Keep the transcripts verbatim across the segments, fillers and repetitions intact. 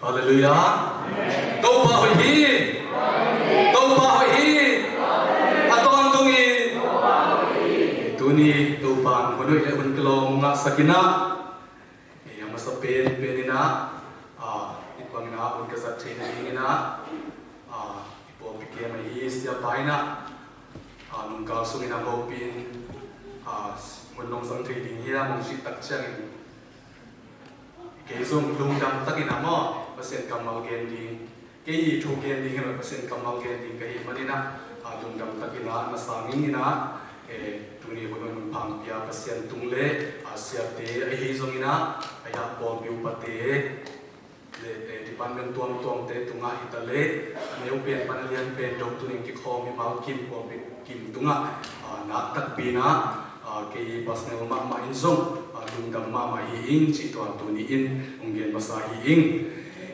Halleluiah. Topa hoih hi. Topa hoih hi. A tawntung in. Tuni Topa in hun hoih le hun kilawm ngahsak in ah, ei a masa penpen in ah, ah, hih bangin ah hun ka zat theih nadingin ah, ah, i pawlpi kem ahi siapa in ah, ah, nungkal sungin ah hopih in, ah, hun nong zang thei ding hiam hong cih tak ciangin, kei zong lungdam takin ah maw, Pasian kammal gen ding, kei i thu gen ding hi lo, Pasian kammal gen ding ka hih manin ah, ah, lungdam takin ah na sang ing in ah, eh, tuni hun hoih hun pha hong pia Pasian tung le, ah, siate ahi zongin ah, a yak pawlpi upate le, eh, department tuamtuamte tungah hi ta le, a neu pen pan a lian pen dong tuni kikhawm mimal kim pawlpi kim tungah, ah, nak takpi in ah, ah, kei personal mahmah in zong, ah, lungdam mahmah hi ing cih tua tuni in hong gen masa hi ing.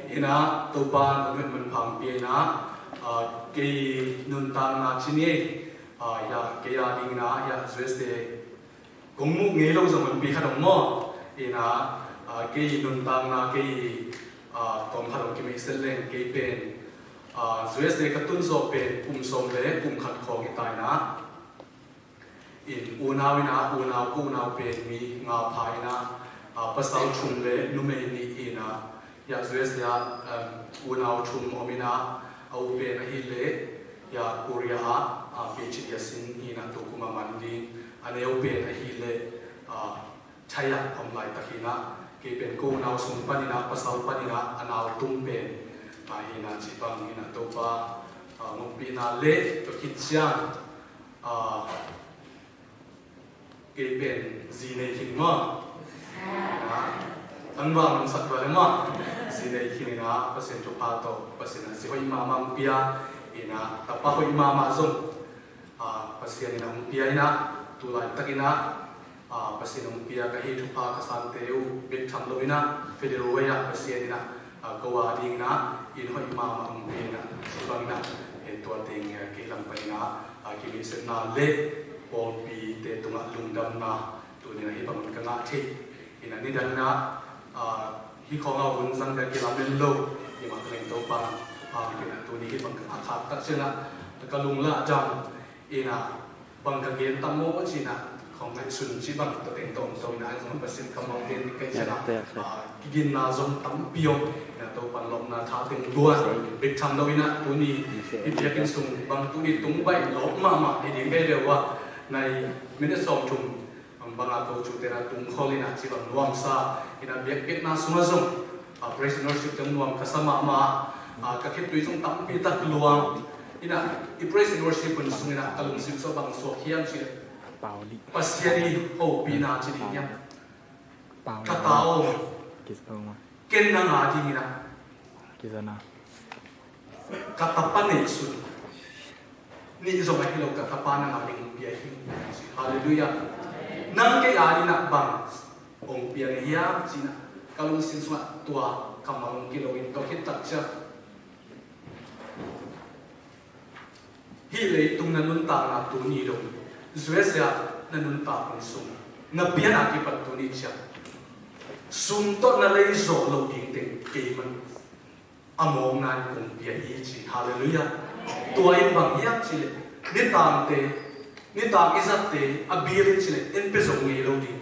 In ah Topa in hun hoih hun pha hong pia in ah, ah, kei nuntakna ci ni, ah, ya, kei a dingin ah ya U S A kong muh ngei lo zong hun pi khat om maw. In ah, ah, kei nuntakna kei, ah, tawm khat om kimeihset leng kei pen, ah, U S A ka tun zawh pen kum sawm le kum khat khawng hi ta in ah, in unau in ah, unau ka unau pen mi nga pha in ah, ah, pasal thum le numei nih in ah, ya U S A, um, unau thum om in ah, a u pen ahih leh ya Korea ah, ah, PhD a sin hi in ah, tu kum a man ding, a neu pen ahih leh, ah, Thai ah om laitak hi in ah, kei pen ka unau sung panin ah, pasal panin ah, a nau tum pen, ah, hi in ah, cih bang hi in ah, Topa, ah, hong ompihna le tua khit ciang, ah, kei pen zi nei khin maw. Hi in ah, tangval nong sak tua le maw. Zi nei khin in ah, Pasian thupha tawh, Pasian in ah zi hoih mahmah hong pia in ah, tapa hoih mahmah zong, ah, Pasian in ah hong pia in ah, tu laitakin ah, ah, Pasian hong pia ka hi thupha ka sante uh bek tham lo in ah, Federal Way ah Pasian in ah, ah, ko a dingin ah inn hoih mahmah hong pia in ah, cih bangin ah, eh, tua teng, eh, kei lam panin ah, ah, kimeihsetna le pawlpite tungah lungdamna tuni in ah hih bangin ka ngah thei. In ah nidang in ah, ah, hih khawng a hun zang ka kilamen lo, hih mah ka leng Topa, ah, in ah tuni hih bang ka ngah khak tak ciangin ah ka lung lah dam. In ah bang ka gen tam maw ci in ah, khawng ngaihsun cih bang tua teng tawh om to in ah, ahi zong Pasian kammal gen ding ka hih ciangin ah, ah, kiginna zong tampi om. In ah Topa'n lawpna tha teng tuan bek tham lo in ah, tuni hih biakinn sung bang tuni tung baih lawp mahmah hi ding ka hi ve ua. Nai minute sawmthum bang a ko thute in ah tung khol in ah, cih bang nuamsa in ah, biakpiakna sungah zong, ah, praise and worship teng nuam ka sa mahmah, ah, ka khitui zong tampi tak luang. In ah i praise and worship hun sung in ah ka lungsim sung bang suak hiam cih leh, Pasian i hopihna ci ding hiam? Ka ta aw, ken nang a dingin ah ka tapa neihsun nih zong ahi lo, ka tapa nang a ding hong pia hi. Halleluiah. Nang kei a dingin ah bang hong pia na hiam ci in ah ka lungsim sungah tua kammal hong kilo in, tua khit tak ciang hih leitung na nuntakna tuni dong, U S A na nuntak hun sung, na pian a kipat tuni ciang, sum tawh na lei zawh loh ding teng kei man a mawkna in kong pia hi ci. Halleluiah. Tua in bang hiam cih leh, nitangte, nitang i zatte a bil in cih leh en pia zo ngei lo ding.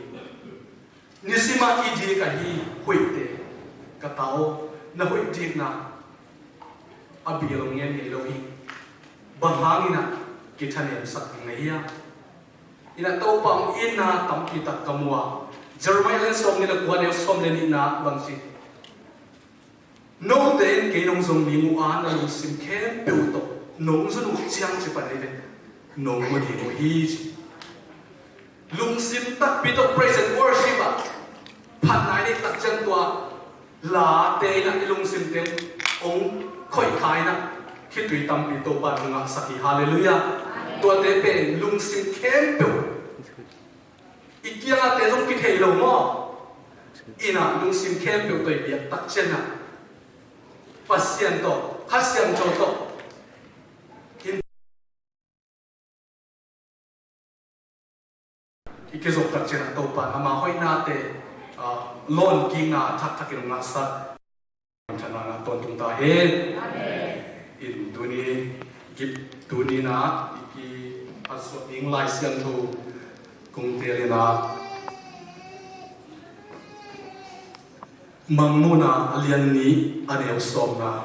Nisim a i dik ahi huihte, ka ta aw, na huih dikna a bil hong ngen ngei lo hi. Bang hangin ah kithanemsak ding na hiam? In ah Topa hong itna tampi tak ka mu a, Jeremiah lian sawmnih le kua, neu sawm le nihna bang ci, note in kei nong zong ning uh a, na lungsim khempeuh tawh nong zon uh ciang, ci pan hi ve, nong mu ding uh hi ci. Lungsim takpi tawh praise and worship ah phatna i neih tak ciang, tua late in ah i lungsimte hong khoih kha in ah, khitui tampi Topa in hong ngahsak hi. Halleluiah. Tuate pen lungsim khempeuh, i kiangahte zong kithei lo maw? In ah lungsim khempeuh tawh i biak tak ciang ah, Pasian tawh, Kha Siangtho tawh i kizop tak ciang ah, Topa in ama hoihnate, ah, lawn kikna thakthak in hong ngahsak. Thanna ngah tawntung ta hen. In tuni, tuni in ah i kiphatsuah ding Lai Siangtho kong teel in ah, Mangmuhna a lian nih a neu sawmna.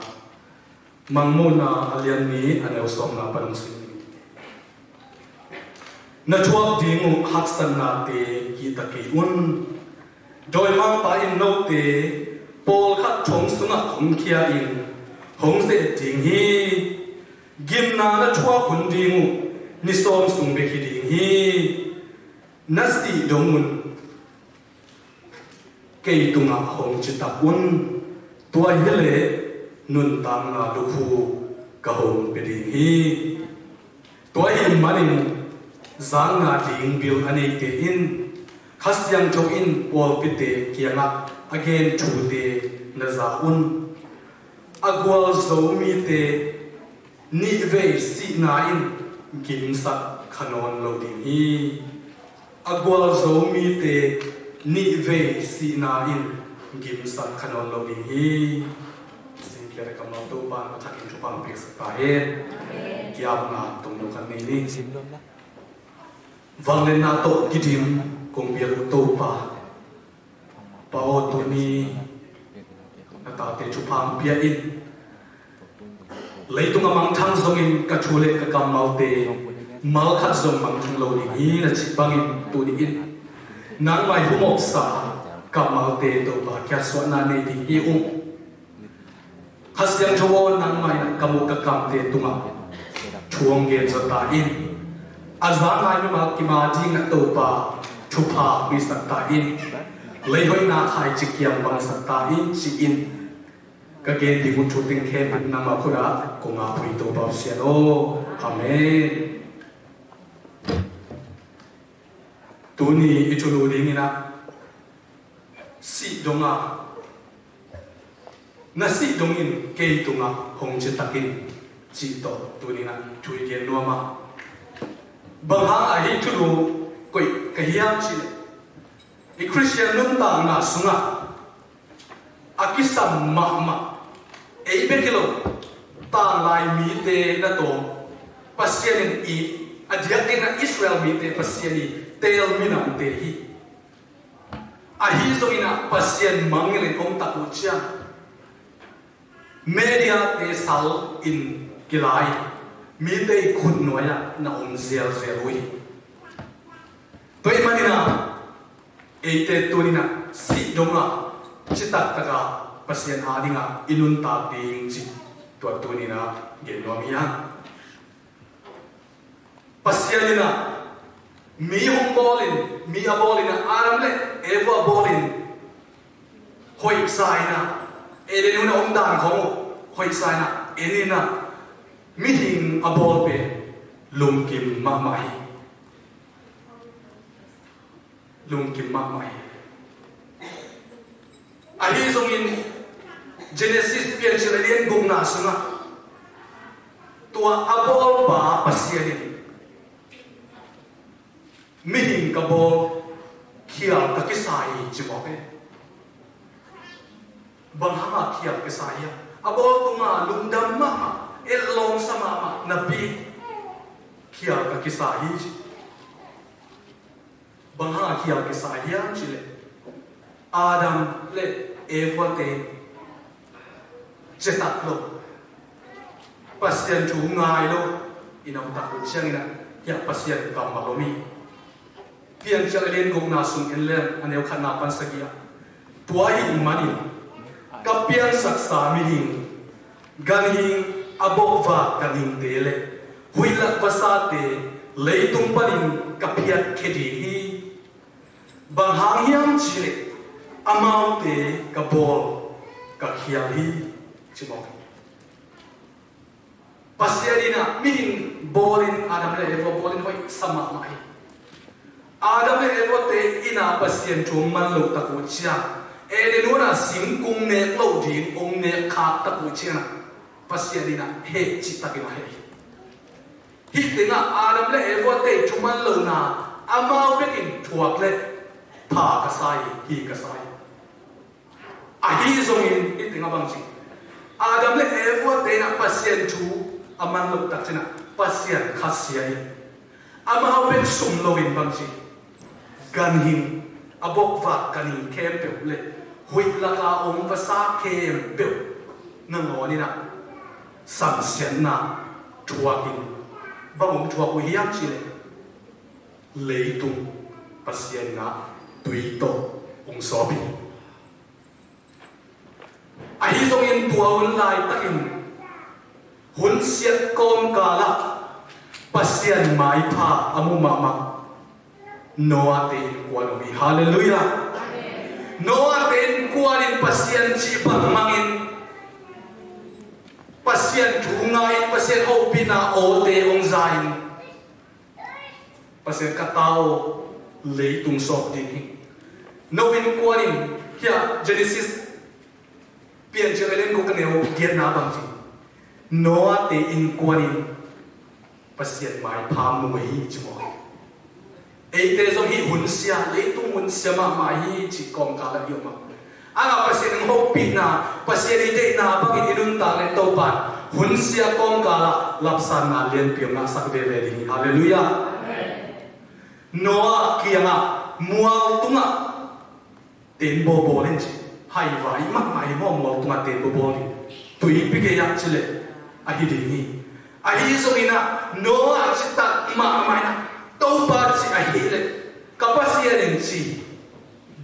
Mangmuhna a lian nih a neu sawmna pan hong sim ni. Na thuak ding uh haksatnate kihta kei un. Dawimangpa in note pawlkhat thong sungah hong khia in hong ze ding hi. Gimna na thuak hun ding uh ni sawm sung bek hi ding hi. Na sih dong un kei tungah hong citak un. Tua hileh nuntakna lukhu ka hong pia ding hi. Tua ahih manin zakna ding bil a neite in Kha Siangtho in pawlpite kiangah a gen thute na za un. A gualzo mite nihvei sihna in gimsak kha nawn lo ding hi. A gualzo mite nihvei sihna in gimsak kha nawn lo ding hi. Singkhiat a kammal Topa in a thakin thupha hong piaksak ta hen. Kiamna tunglo khat nei ni. Vangliatna tawh kidim kong biak uh Topa, Pa aw, tuni na tate thupha hong pia in. Leitung a mangthang zongin ka thu le ka kammalte malkhat zong mangthang lo ding hi na cih bangin tuni in nangmah i hum awpsa kammalte Topa kiatsuahna nei ding hi ung. Kha Siangtho aw, nangmah in ka muh ka kamte tungah thu hong gen zaw ta in. A za ngai mimal kim a dingin Topa thupha hong piaksak ta in. Lei hoihna khaici kiam bangsak ta in ci-in ka gen ding uh thu teng khempeuh nangmah khut ah kong apui Topa Pasian aw. Amen. Tuni i thulu dingin ah sih dong a, na sih dongin kei tungah hong citak in cih tawh tuni in ah thu i gen nuam a. Bang hang a hih thulu koih ka hiam cih leh i Khristian nuntakna sungah a kisam mahmah, ei bek hi lo, tanglai mite na tawm Pasian in it, a diakin a Israel mite Pasian i teel minamte hi. Ahi zongin ah Pasian mangngilh in om tak uh ciang mediate sal in kilai, mite i khutnuai ah na om zelzel uh hi. Tua ahih manin ah eite tuni in ah sih dong a, citak tak a Pasian adingin i nuntak ding cih tua tuni in ah gen nuam hi hang. Pasian in ah mi hong bawl in, mi a bawl in ah, Adam le Eva a bawl in hoihsa in ah, Eden huan a om dan khawng uh hoihsa in ah en in ah, mihing a bawl pen lungkim mahmah hi. Lungkim mahmah hi. Ahi zongin Genesis Piancil a lian gukna sungah tua a bawlpa Pasian in mihing ka bawl, khial ka kisa hi ci mawk e. Bang hanga khial kisa hiam? A bawl tunga lungdam mahmah, etlawmsa mahmah napi khial ka kisa hi ci. Bang hanga khial kisa hiam cih leh Adam le Eva te citak lo, Pasian thu ngai lo in a om tak uh ciangin ah hiah Pasian kammal om hi. Piancil a lian gukna sung en leng a neu khatna pan sagih ah, tua ahih manin ka piansaksa mihing, ganhing, a bawhvak ganhingte le huihlak vasate leitung panin ka phiatkhia ding hi. Bang hang hiam cih leh amaute ka bawl, ka khial hi ci mawk hi. Pasian in ah mihing bawlin, Adam le Eva bawlin hoihsa mahmah hi. Adam le Eva te in ah Pasian thu hong man loh tak uh ciang, Eden huan ah singkung nek loh ding hong nek khak tak uh ciang ah Pasian in ah heh cih takin a heh hi. Hih tengah Adam le Eva te thu man lohna amau bekin thuak leh pha ka sa hi, hi ka sa hi. Ahi zongin i teng a bang ci, Adam le Eva te in ah Pasian thu a man loh tak ciangin ah Pasian khasia in, amau bek sum loin bang ci, ganhing, a bokvak ganhing khempeuh le huih laka om vasa khempeuh nangawn in ah samsiatna thuak in, bang hong thuak uh hiam cih leh leitung Pasian in ah tui tawh hong sawp hi. Ahi zongin tua hun laitakin hun siat kawmkalah Pasian maipha a mu mahmah Noah te innkuan om hi. Halleluiah. Noah te innkuan in Pasian cih bangmangin, Pasian thu ngai-in, Pasian hopihna awte hong za-in, Pasian, ka ta aw, leitung sawp ding hi. No innkuan in, hiah Genesis, Piancil a lian guk a neu giatna bang ci, Noah te innkuan in Pasian maipha mu hi ci maw. Eite zong hih hun sia, leitung hun sia mahmah hi cih kawmkal ah i om a, a ngah Pasian hong hopihna, Pasian i deihna bangin i nuntak leh Topa in hun sia kawmkal ah lapsanna lianpi hong ngahsak veve ding hi. Halleluiah. Noah kiangah mual tungah teenbaw bawl in ci. Haivai mahmah hi maw, mual tungah teenbaw bawl in. Tuipi gei ah ci leh ahi ding hi. Ahi zongin ah Noah citak mahmah in ah, Topa cih ahih leh ka Pasian in ci,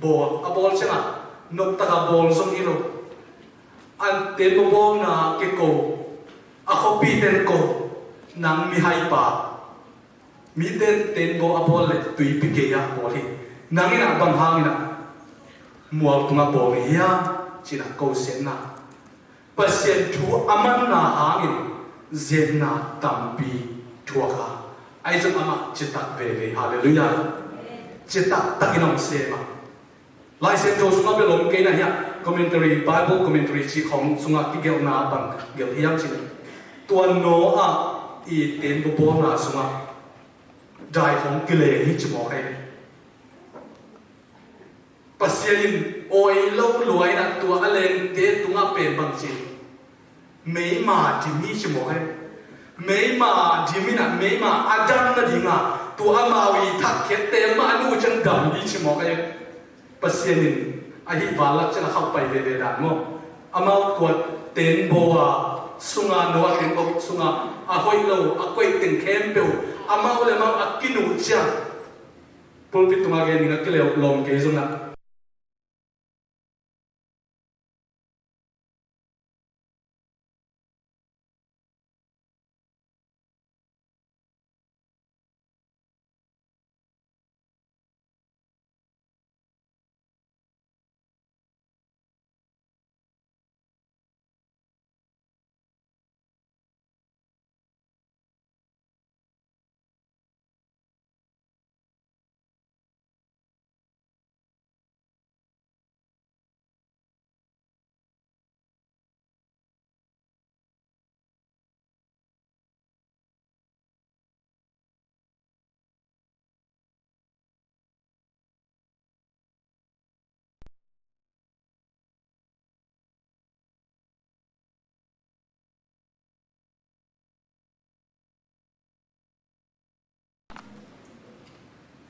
bawl, a bawl ciangah noptak a bawl zong hi lo. A teenbaw bawlna kiko, a khuapite in ko, nang mihaipa, mite in teenbaw a bawl leh tuipi gei ah bawl hi. Nang in ah bang hangin ah mual tungah bawl na hiam ci-in ah kosiatna. Pasian thu a manna hangin zepna tampi thuak a, ahi zong amah citak veve. Halleluiah. Citak takin hong sem a. Lai Siangtho sungah bel om kei na hiah, commentary, Bible commentary cih khawng sungah kigelhna bang gelh hiam cih leh, tua Noah i teenbaw bawlna sungah dai khawng kileng hi ci mawk hi. Pasian in awi lo lua in ah tua a lengte tungah pen bang ci, meima dim hi ci mawk hi. Meima dim in ah, meima a dam nadingin ah tua amau i thak khiatte mah a nu ciang dam hi ci mawk hi. Pasian in ahi vanlak ciang a khauh pai veve dan maw. Amau tua teenbaw a sunga, Noah teenbaw sunga a hoih lo a koih teng khempeuh amau le amau a kinuh ciang, pulpit tungah gen ding a kilawm kei zongin ah,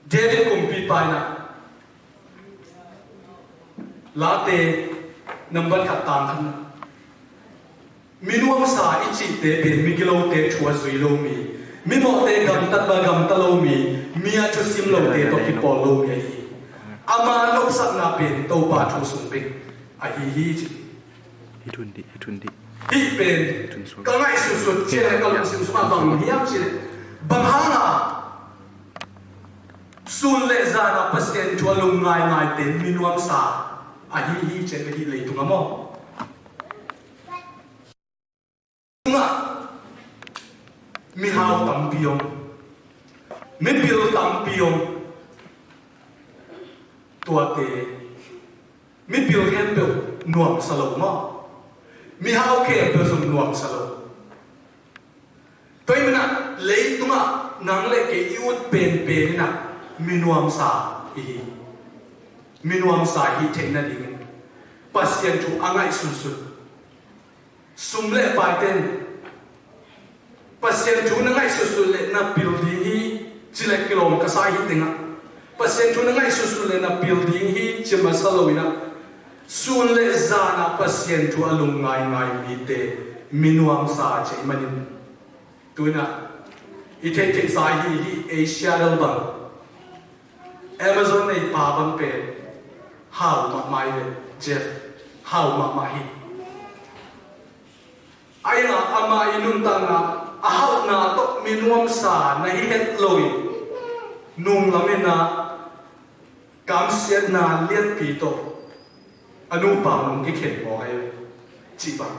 David kumpipa in ah, Late nambat khat tang khat na, mi nuamsa i cihte pen migilote thu a zui lo mi, mimawhte gamtat bang gamta lo mi, mi a thusim lote tawh kipawl lo mi ahi hi. Ama nopsakna pen Topa thu sung bek ahi hi ci. Hi thun dih, hi thun dih. Hih pen ka ngaihsutsut ciang ka lungsim sungah bang hiam cih leh, bang hangah sun le zan a Pasian thu a lungngaingaite mi nuamsa ahi hi ci a, hih leitungah maw. Tungah mihau tampi om, mipil tampi om, tuate mipil khempeuh nuamsa lo maw, mihau khempeuh zong nuamsa lo. Tua ahih manin ah leitungah nang le kei i ut penpen in ah mi nuamsa i hi. Mi nuamsa i hih theih nadingin Pasian thu a ngaihsunsun. Sum le paite in Pasian thu na ngaihsunsun le na pil ding hi, ci le kilawm ka sa hi tengah. Pasian thu na ngaihsunsun le na pil ding hi, ci masa lo inah, sun le zanah Pasian thu a lungngaingai mite minuamsa ci ahih manin. Tu inah i theihtheihsa hi, hi Asia ral bang, Amazon neipa bang pen hau mahmah hi ve, Jeff, hau mahmah hi. Ahi hangin amah i nuntakna, a hauhna tawh minuamsa na hi het lo in, nunglam inah kamsiatna lianpi tawh a nupa nung kikhen mawk ahi ve, cih bang.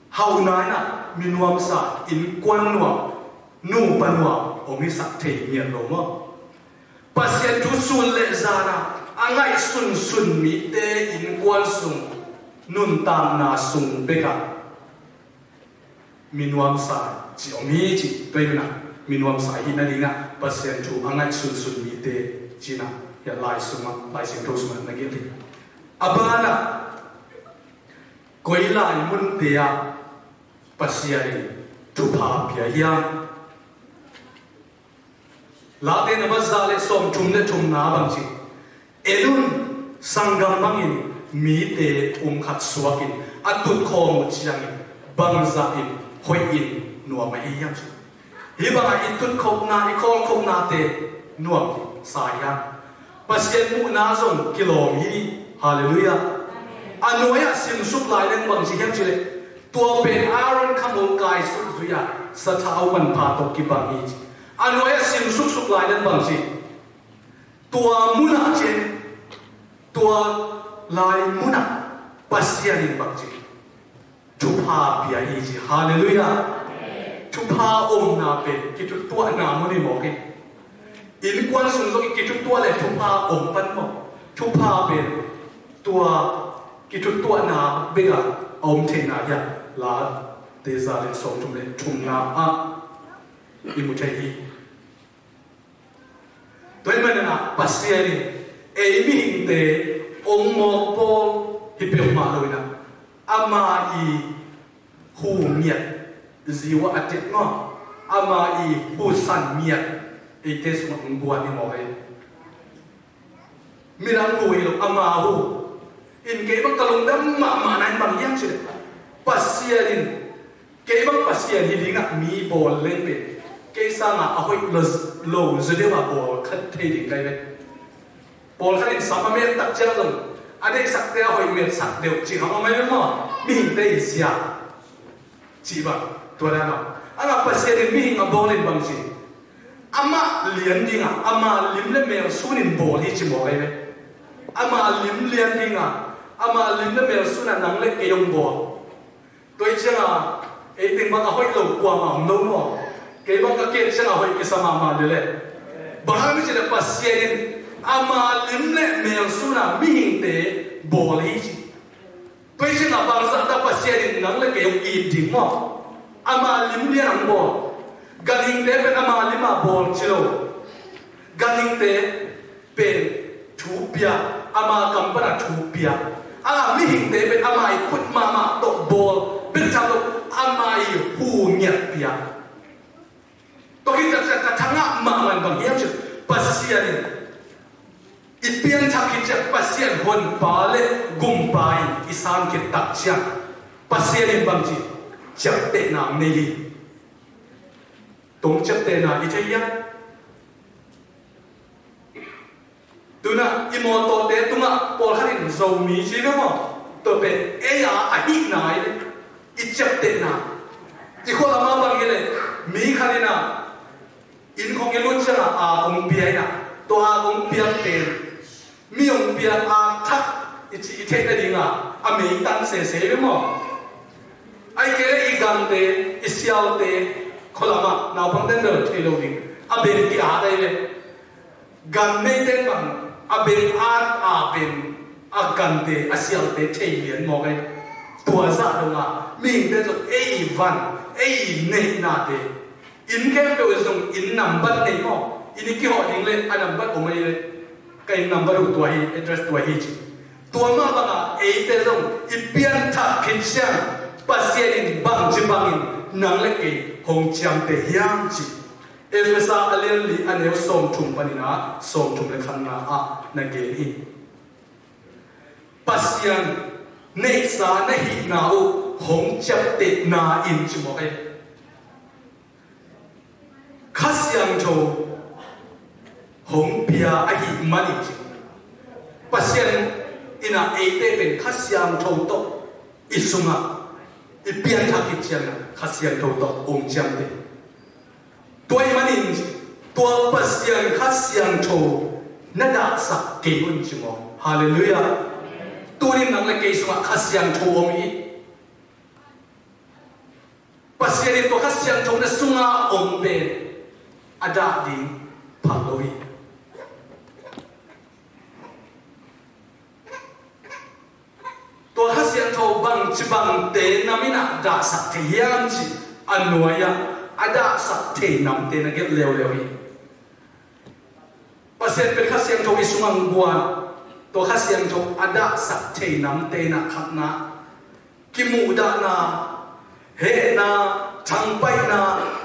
Hauhna inah minuamsa, innkuan nuam, nupa nuam hong hisak thei ngiat lo maw? Pasian thu sun le zanah a ngaihsunsun mite innkuan sung, nuntakna sung bekah minuamsa ci om hi ci. Tua ahih manin ah minuamsa hih nadingah Pasian thu a ngaihsunsun mite ci-in ah hiah Lai sungah, Lai Siangtho sungah na gelh hi. A banah koi lai munte ah Pasian in thupha pia hiam? Late na baza le sawmthum le thumna bang ci. En un, sanggam bangin mite um khat suakin a tutkhawm uh ciangin bangzah in hoih in nuam ahi hiam ci. Hih bangah i tutkhopna, i khawlkhopnate nuam sa hiam? Pasian muhna zong kilawm hi. Halleluiah. A nuai-ah simsuk lai leng bang ci hiam ci leh, tua pen Aaron khamul kaisuk zui-a sathau manpha tawh kibang hi ci. A nuai-ah simsuksuk lai leng bang ci, tua munah ci, tua lai munah Pasian in bang ci, thupha pia hi ci. Halleluiah. Thupha omna pen kituttuahna mun hi mawk hi. Innkuan sung zong i kituttuah le thupha om pan maw? Thupha pen tua kituttuahna bekah a om theihna hiah Late za le sawmthum le thumna ah i mu thei hi. Tua ahih manin ah Pasian in ei mihingte hong mawk bawl hi peuhmah lo inah, ama i hu ngiat, ziu ah a tek maw, ama i hu san ngiat eite sungah hong guan hi mawk hi. Midang hu hi lo, ama hu. In kei bang ka lungdam mahmah na in bang hiam ci leh, Pasian in kei bang Pasian hi dingah mi bawl leng pen kei sangah a hoih lo, lo zaw deuh a bawl khat thei ding ka hi ve. Pawlkhat in sam a met tak ciang zong a deihsakte a hoih metsak deuh cih kham a om ahi ve maw? Mihingte in sia cih bang tua dan a. A ngah Pasian in mihing a bawl in bang ci, amah lian dingah, ama lim le mel sun in bawl hi ci mawk ahi ve. Ama lim lian dingah, ama lim le mel sunah nang le kei hong bawl. Tua hi ciangah ei teng bang a hoih lo kuamah om lo maw? Kei bang ka kem ciangah a hoih kisa mahmah lel e. Bang hang hiam cih leh Pasian in ama lim le mel sunah mihingte bawl hi ci. Tua hi ciangah bangzah ta Pasian in nang le kei hong it ding maw? Ama lim lian hong bawl. Ganhingte pen ama lim a bawl ci lo. Ganhingte pen thu pia, ama kam pana thu pia. A mihingte pen ama i khut mahmah tawh bawl bek tham lo, ama i hu ngiat pia. Tua khit ciang ka thangah mahmah in bang hiam cih leh, Pasian in i piangthak khit ciang Pasian honpa le gumpa in i san khit tak ciang Pasian in bang ci, ciaptehna nei hi. Tung ciaptehna i thei hiam? Tunah i mawtawte tungah pawlkhat in Zomi ci ve maw? Tua pen ei a ahihna i ciaptehna. I khua lamah bang hi leh mi khat inah inn khong i lut ciangah a kong pia inah, tua a kong piak pen mi hong piak a thak i cih i theih nadingah a meitan sese ve maw? Ahih kei leh i gante, i sialte, khua lamah naupang tender thei lo ding a beng ki-at ahi ve. Gan neite bang a beng at a beng a gante a sialte thei lian mawk ahi. Tua zah dongah mihingte zong ei i van, ei i neihnate, inn khempeuh zong inn nambat nei maw? Inn i kihawh ding le a nambat om ahi ve. Ka inn nambat uh tua hi, address tua hi ci. Tua mah bangah Eite zong i pianthak khit ciang Pasian in bangci bangin nang le kei hong ciamteh hiam cih Efesa a lian li a neu sawmthum panin a sawmthum le khatna ah na gen hi. Pasian neihsa na hihna uh hong ciaptehna in ci mawk e. Kha Siangtho hong pia ahih manin ci. Pasian in a eite pen Kha Siangtho tawh i sungah i pianthak khit ciangin Kha Siangtho tawh hong ciamteh. Tua ahih manin tua Pasian Kha Siangtho na dahsak kei un ci maw. Halleluiah. Tunin nang le kei sungah Kha Siangtho om hi. Pasian in tua Kha Siangtho na sunga om pen a dah ding phal lo hi. Tua Kha Siangtho bangci bangte nam in a dahsak thei hiam cih a nuai-ah a dahsak thei namte na gelh leuleu hi. Pasian pen Kha Siangtho i sungah guan, tua Kha Siangtho a dahsak thei namte in a khatna, kimuhdahna, hehna, thangpaihna,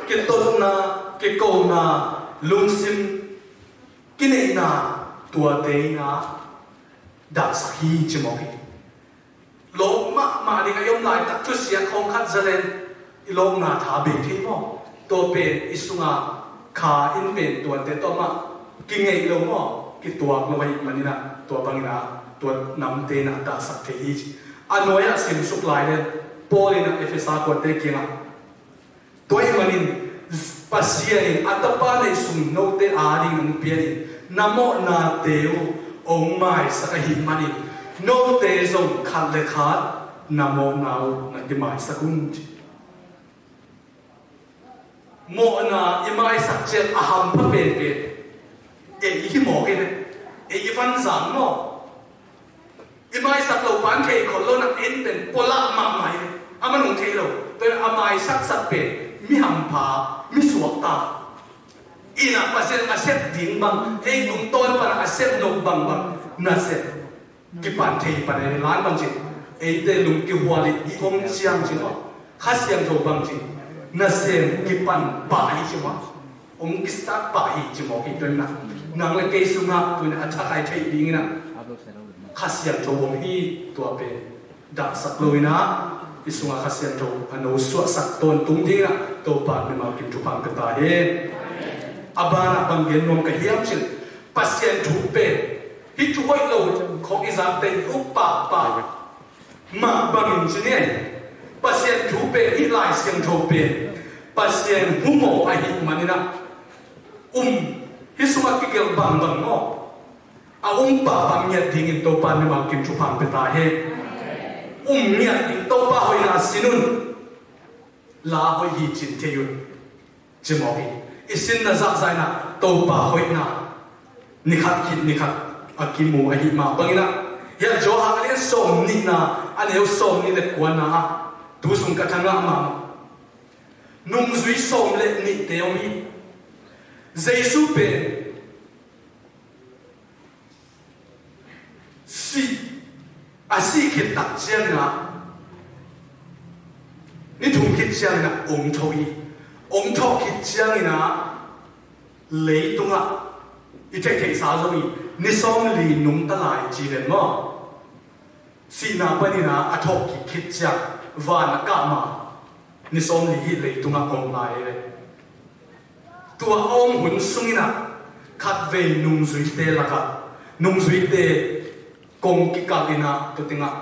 kitotna, kikona, lungsim kineihna, tuate in a dahsak hi ci mawk hi. Lawp mahmah ding a i om laitak thusia khawng khat zalen i lawpna tha bei thei maw? Tua pen i sunga kha in pen tuate tawh mah kingeih lo maw? Kituak lo ahih manin a tua bangin a tua namte in a dahsak thei hi ci. A nuai-ah simsuk lai le Paul in a Efesa khuate kiangah tua ahih manin Pasian in a Tapa neihsun note adingin hong pianin na mawhnate uh hong maisak ahih manin note zong khat le khat na mawhna uh na kimaisak un ci. Mawhna i maisak ciang a hampha penpen ei i hi mawk in ei i vanzang maw? I maisak lo pan thei khol lo nak in pen pualah mahmah hi. A man hong thei lo. Tua a maisaksak pen mi hampha, mi suakta. Ina Pasian a sep ding bang, ei tungtawn pan a sep lo bangbang na sep. Kipan thei pan ei lan bang cin. Eite lung kihual i om ciang cin maw? Kha Siangtho bang cin. Na sem kipan pah hi ci maw? Hong kistart pah hi ci mawk hi. Tua in a nang le kei sungah tua in a thakai theih dingin a Kha Siangtho om hi. Tua pen dahsak lo in a i sungah Kha Siangtho a no suahsak tawntung dingin a Topa mimal kim thupha pia ta hen. A banah bang gen nuam ka hiam cin Pasian thu pen hih thu hoih lo khawng i zakte i up pahpah mah bangin ci ni. Pasian thu pen hih Lai Siangtho pen Pasian humaw ahih manin a um hih sungah kigelh bangbang maw? A um pahpah ngiat dingin Topa mimal kim thupha pia ta hen. Um ngiat ding Topa hoihna sin un. La hoih hi cin thei un. Ci mawk hi. I sinna zahzah in a Topa hoihna ni khat khit ni khat a kimu ahih mah bangin a hih Johan a lian sawm nihna a neu sawm nih le kuana ah tu sung ka thangah mah nungzui sawm le nihte om hi. Jesu pen sih a sih khit tak ciangin a ni thum khit ciangin a ong tho hi. Ong tho khit ciangin a leitungah i theihtheihsa zong hi. Ni sawm li nungta lai ci ven maw? Sihna panin a a thawh kik khit ciang van a kah ma ni sawm li hi leitungah om lai ve. Tua a om hun sungin a khatvei nungzuite lakah nungzuite kong kikalh in a tua tengah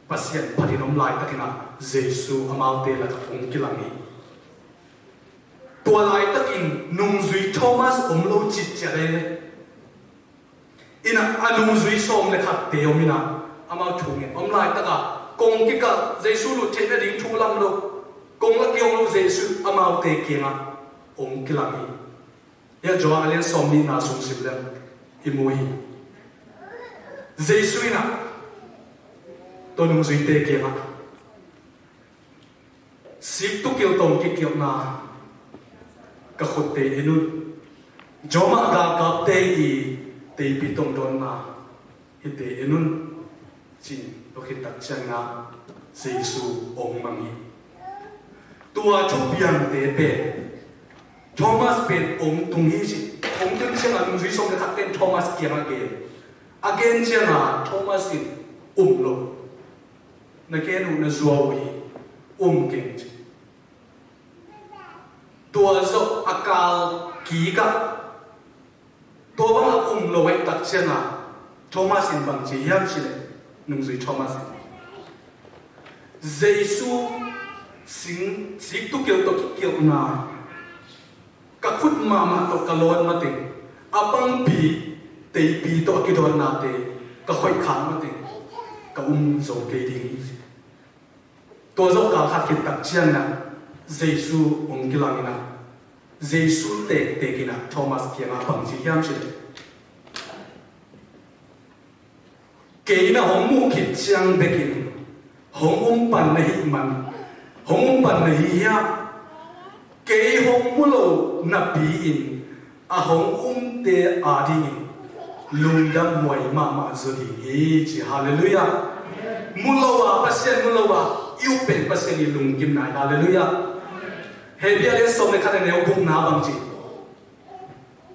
Pasian phatin om laitakin a Jesu amaute lakah kong kilang hi. Tua laitakin nungzui Thomas om lo citciat ahi ve. Ina a nungzui sawm le khatte om ina amau thungen om laitaka kong kikal Jesu lut theih nading thu lam lo kong la kiong lo Jesu amaute kiangah hong kilang hi. Hia Johan a lian sawm nihna sung sim leng i mu hi. Jesu ina tua nungzuite kiangah Sik tukil tawng kikilhna ka khutte en un. Jawmah galkapte i teipi tawng dawnna hite en un. Cin, tua khit tak ciangin ah Jesu hong mang hi. Tua thupiangte pen Thomas pen hong tung hi ci. Hong tun ciangin nungzui sawm le khat pen Thomas kiangah gen. A gen ciangin Thomas in um lo. Na gen uh na zuau uh hi, um keng ci. Tua zawh a kal kikah tua bangah um lo ahih tak ciangin Thomas in bang ci hiam cih leh, nungzui Thomas in, Jesu sing, siktukilh tawh kikilhna ka khut mahmah tawh ka lawn mateng, a pangpi teipi tawh a kidawnnate ka khoih khak mateng ka um zo kei ding hi. Tua zawh kal khat khit tak ciangin ah Jesu hong kilang in ah, Jesu tektek in ah Thomas kiangah bang ci hiam cih leh, kei na hong muh khit ciang bekin hong um pan na hih man, hong um pan na hi hiam? Kei hong mu lo napi-in a hong umte adingin lungdam huai mahmah zaw ding hi ci. Halleluiah. Mu lo a, Pasian mu lo a i up pen Pasian i lungkimna hi. Halleluiah. Hebru a lian sawm le khat a neu gukna bang ci?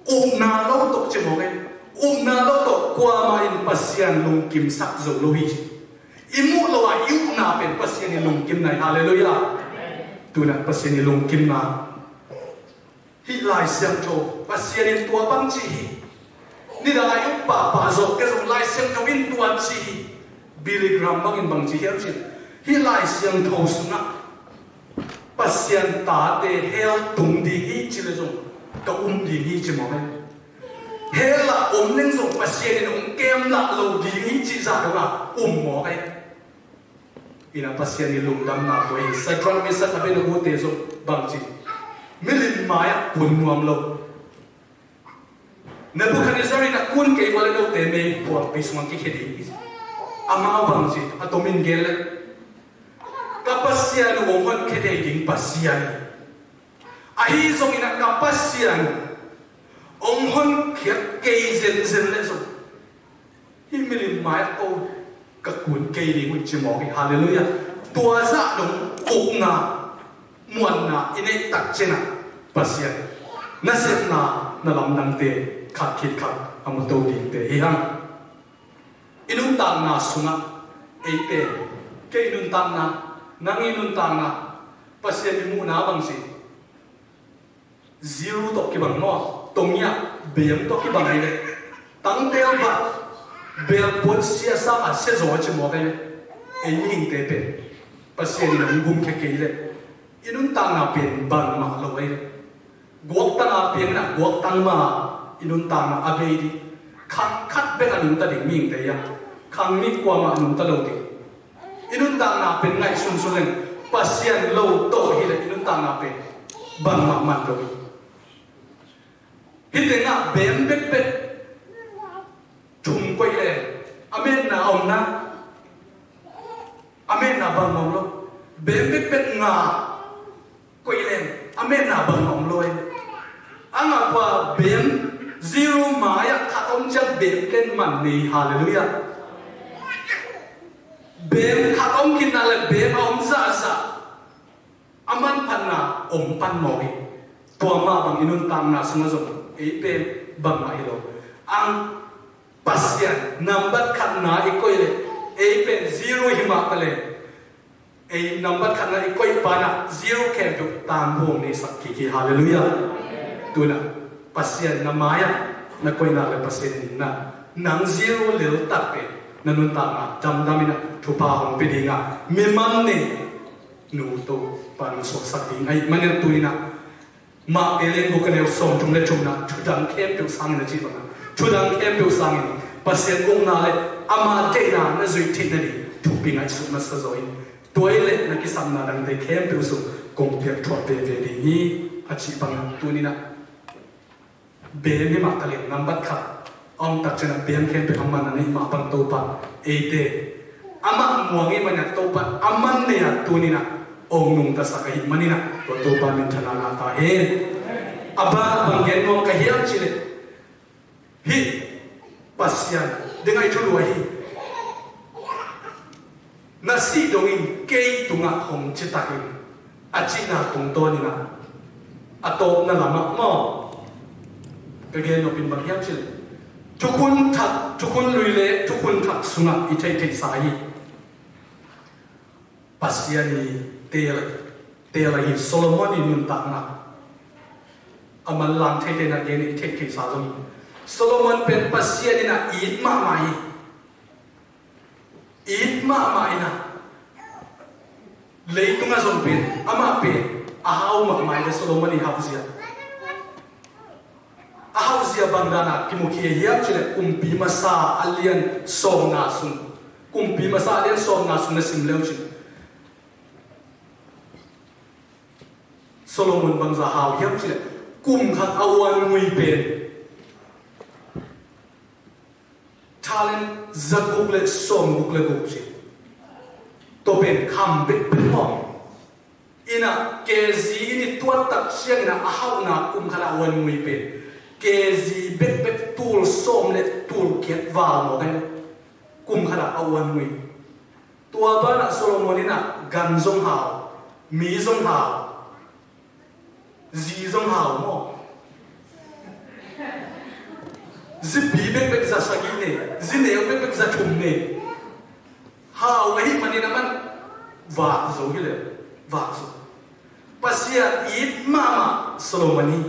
Upna lo tawh ci mawk e. Upna lo tawh kuamah in Pasian lungkimsak zo lo hi ci. I muh lo a i upna pen Pasian i lungkimna hi. Halleluiah. Tu-in ah Pasian i lungkimna, hih Lai Siangtho, Pasian in tua bang ci hi. Nidang a i up pahpah zawh kei zong Lai Siangtho in tua ci hi. Billy Graham bangin bang ci hiam cih leh, hih Lai Siangtho sungah Pasian tate hell tung ding hi ci leh zong ka um ding hi ci mawk e. Hell ah om leng zong Pasian in hong kem lah lo ding hi cih zah dongah um mawk e. Ina Pasian i lungdamna tua hi. Sadrak, Mesak, Abednego te zong bang ci? Milim mai-ah kun nuam lo. Nebukhadnezzar in a kun kei mah leh note meikuangpi sungah kikhia ding hi. Amah bang ci, a tomin gen leh, ka Pasian uh hong honkhia thei ding Pasian hi. Ahi zongin ah ka Pasian hong honkhia kei zenzen leh zong hih milim mai-ah ko ka kun kei ding uh ci mawk hi. Halleluiah. Tua zah dong ukna, muanna i neih tak ciangin ah Pasian nasepna, na lamdangte khat khit khat a muto dingte hi hang. I nuntakna sungah eite, kei i nuntakna, nang i nuntakna, Pasian i muhna bang ci? Zero tawh kibang maw? Tong ia, beem tawh kibang ahi leh, tangtel bat, belpuan sia sang a sia zaw a ci mawk ahi leh, ei mihingte pen Pasian in hong gumkhia kei leh i nuntakna pen bangmah lo ahi leh, guaktang a piang in ah guaktang mah i nuntakna a bei ding. Khang khat bek a nungta ding mihingte hi a, khang nih kuamah a nungta lo ding. I nuntakna pen ngaihsunsun leng Pasian lo tawh hi leh i nuntakna pen bangmah man lo hi. Hih tengah beem bekbek thum koih leng a menna a om na, a menna bang om lo. Beem bekbek nga koih leng a menna bang om lo e. A ngah pua beem zero mai-ah khat om ciang beem ken man nei. Halleluiah. Beem khat om khit nak leh beem a om zahzah a manphatna om pan mawk hi. Tua mah bang i nuntakna sungah zong ei pen bangmah hi lo. Ang Pasian nambat khatna i koih leh ei pen zero hi mah ta leh, ei nambat khatna i koih pa in ah zero khempeuh tangbuang neisak kik hi. Halleluiah. Tu-in ah Pasian na mai-ah na koih nak leh Pasian in ah nang zero lel tak pen na nuntakna damdam in ah thupha hong pia ding a, mi man nei nu Topa nong suaksak ding ahih manin ah tu-in ah Mate lian guk a neu sawmthum le thumna, thudang khempeuh sangin a cih bangin, thudang khempeuh sangin Pasian ukna le ama deihna na zuih theih nading thupi ngaihsut masa zaw in, tua hi leh na kisapna dangte khempeuh sung kong piak thuah veve ding hi, a cih bangin tuni-in ah beem hi mah ta leng nambat khat a om tak ciangin ah beem khempeuh a man a neih mah bang Topa eite amah muang ahih manin ah Topa a man nei-a tuni-in ah hong nungtasak ahih manin ah tua Topa minthanna ngah ta hen. A ban ah bang gen nuam ka hiam cih leh hih Pasian ding a i thulu ahi. sih dongin kei tungah hong ci takin a cihna tungtawnin ah a tawpna lamah maw, ka gen nopin bang hiam cih leh thukhun thak, thukhun lui le thukhun thak sungah i theihtheihsa hi. Pasian i teel, teel ahi Solomon i nuntakna a manlang theite na gen i theihtheihsa zong hi. Solomon pen Pasian in a it mahmah hi. It mahmah in ah leitungah zong pen amah pen a hau mahmah hi. Solomon i hauhzia, a hauhzia bang danah kimukhia hiam cih leh Kumpi Masa a lian sawmna sung, Kumpi Masa a lian sawmna sung na sim leu cin Solomon bangza hau hiam cih leh kum khat a uan ngui pen talent zaguk le sawmguk le guk ci. Tua pen kham bekbek maw? Inah K G in i tuat tak ciangin ah a hauhna kum khat a uan ngui pen K G bekbek, tul sawm le tul giat val maw kai. Kum khat a uan ngui. Tua banah Solomon inah gan zong hau, mi zong hau, zi zong hau maw? Zipi bekbek za sagih ne, zi neu bekbek za thum ne. Hau ahih manin a man vak zo hi le, vak zo. Pasian it mahmah Solomon hi.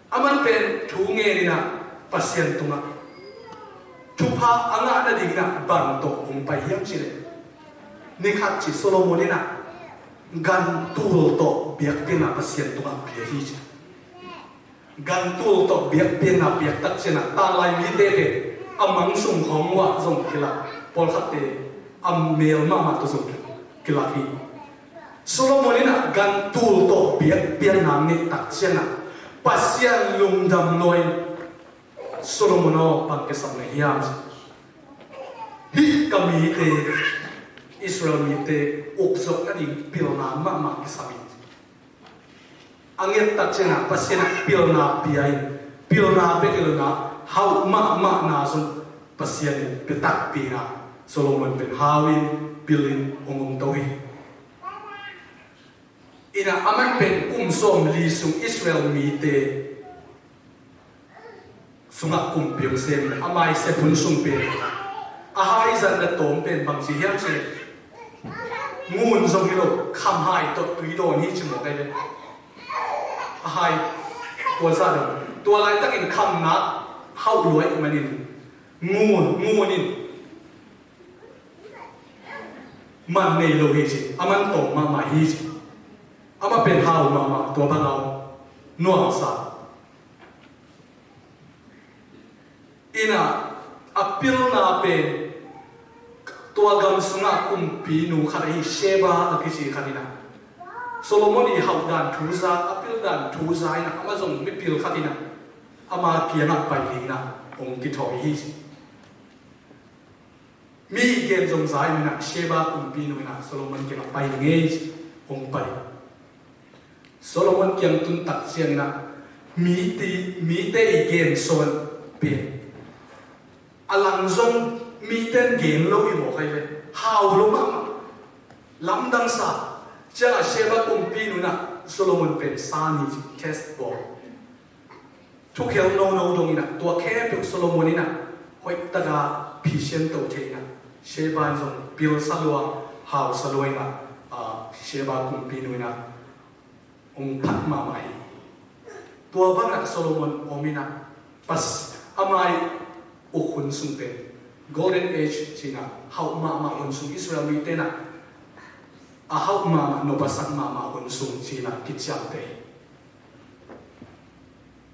A man pen thu ngen inah Pasian tungah thupha a ngah nading inah bang tawh hong pai hiam cih leh, ni khat ci Solomon inah gan tul tawh biakpiakna Pasian tungah pia hi ci. Gan tul tawh biakpiakna piak tak ciangin ah tanglai mite pen a mang sung khawng uh ah zong kilak, pawlkhatte a mel mahmah tawh zong kilak hi. Solomon inah gan tul tawh biakpiakna neih tak ciangin ah Pasian lungdam lua in Solomon aw, bang kisam na hiam? Hih ka mite, Israel mite ukzawh nading pilna mahmah kisam in, a nget tak ciangin ah Pasian ah pilna pia in, pilna bek hi lo in ah hauh mahmahna zong Pasian in pia takpi in ah Solomon pen hau in pil in hong om to hi. Inah a man pen kum sawmli sung Israel mite sungah kumpi hong sem in a maisep hun sung pen a haizatna tawm pen bang ci hiam cih leh, ngun zong hi lo, khamhai tawh tui dawn hi ci maw kai ve. A hai tua sa dong, tua laitakin khamna hauh lua ahih manin ngun, ngun in man nei lo hi ci, a man tawm mahmah hi ci. Amah pen hau mahmah, tua bang a om nuamsa. Inah a pilna pen tua gam sungah kumpinu khat ahi Sheba a kici khat inah Solomon i hauh dan thu za, a pil dan thu za inah amah zong mipil khat inah ama kiangah pai ding inah hong kithawi hi ci. Mi gen zong za in ah Sheba kumpinu in ah Solomon kiangah pai ngei ci, hong pai. Solomon kiang tun tak ciangin ah mite, mite i gen sawn pen a lang zong mite in gen lo hi maw kai ve, hau lo mahmah, lamdang sa. Ciangah Sheba kumpinu in ah Solomon pen san hi ci, test bawl. Thukhel nono dong in ah tua khempeuh Solomon in ah hoih taka phisian to thei in ah Sheba in zong pilsa lua, hausa lua in ah, ah, Sheba kumpinu in ah hong phat mahmah hi. Tua bangah Solomon om in ah pas, ama i uk hun sung pen Golden Age ci in ah hauh mahmah hun sung, Israel mite in ah a hauh mahmah, nuamsa mahmah hun sung ci in ah kiciamteh hi.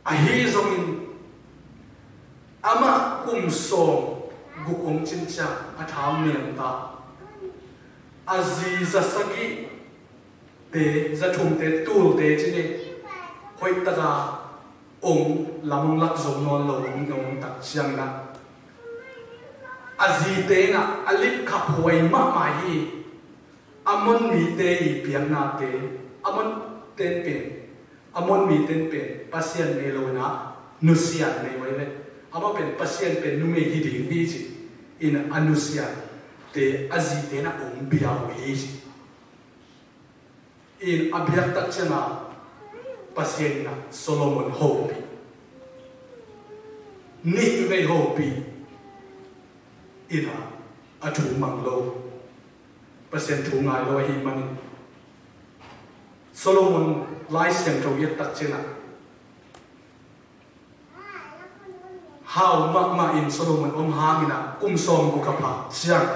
Ahi zongin amah kum sawm guk hong cin ciang a tha niam ta, a zi za sagihte, za thumte, tulte ci ni, hoih taka hong lam hong lak zo nawn lo hong, hong tak ciangin ah a zite in ah a lipkhaphuai mahmah hi. Ammon mite i piaknate, Ammon ten pen, Ammon mite in pen pasian nei lo in ah nusiat nei uh hi ve. Amah pen pasian pen numei hi ding hi ci in a nusiat. te a zite na ong bia uh hi ci. In a biak tak ciangah Pasian in ah Solomon hopih, nih vei hopih in ah a thu mang lo, Pasian thu ngai lo ahih manin Solomon Lai Siangtho i et tak ciangah hau mahmah in Solomon om hangin ah kum sawm guk a phak ciang